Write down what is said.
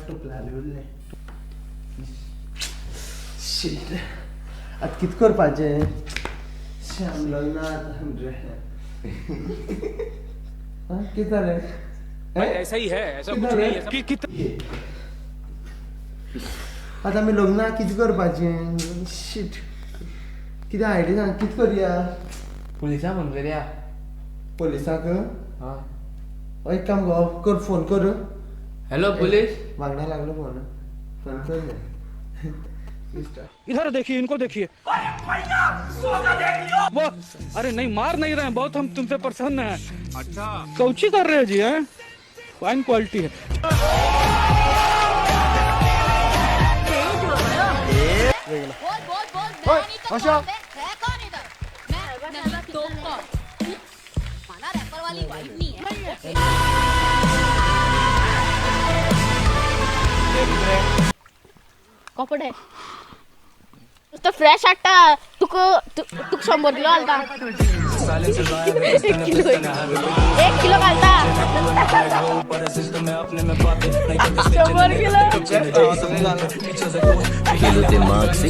टोपलाले उरले. शीट, आतां कितें करपाचें? श्याम, लग्न आतां रे. आं, कितें जालें? ऐसा ही है, ऐसा कुछ नहीं है. आतां आमी लग्नाक कितें करपाचें? शीट, कितें आयडिया सांग, कितें करया? पुलिसांक फोन करया. पोलिसांक? हा. एक काम गो कर, फोन कर. Hello, police. वांगडा लागलो फोन, फोन कर. इधर देखिए, इनको देखिए वो. अरे नहीं, मार नहीं रहे हैं, बहुत हम तुमसे प्रसन्न हैं. अच्छा, कौची कर रहे हैं जी? हैं, फाइन क्वालिटी है. बोल बोल बोल, मैं नहीं तो कौन बे? है कौन इधर? मैं नहीं तो कौन? माना रैपर वाली वाइब नहीं है. कपडे नुसतं फ्रेश हाडटा. तुका तुका 100 किलो घालता. 1 किलो, 1 किलो घालता. 100 किलो. दिमाग से.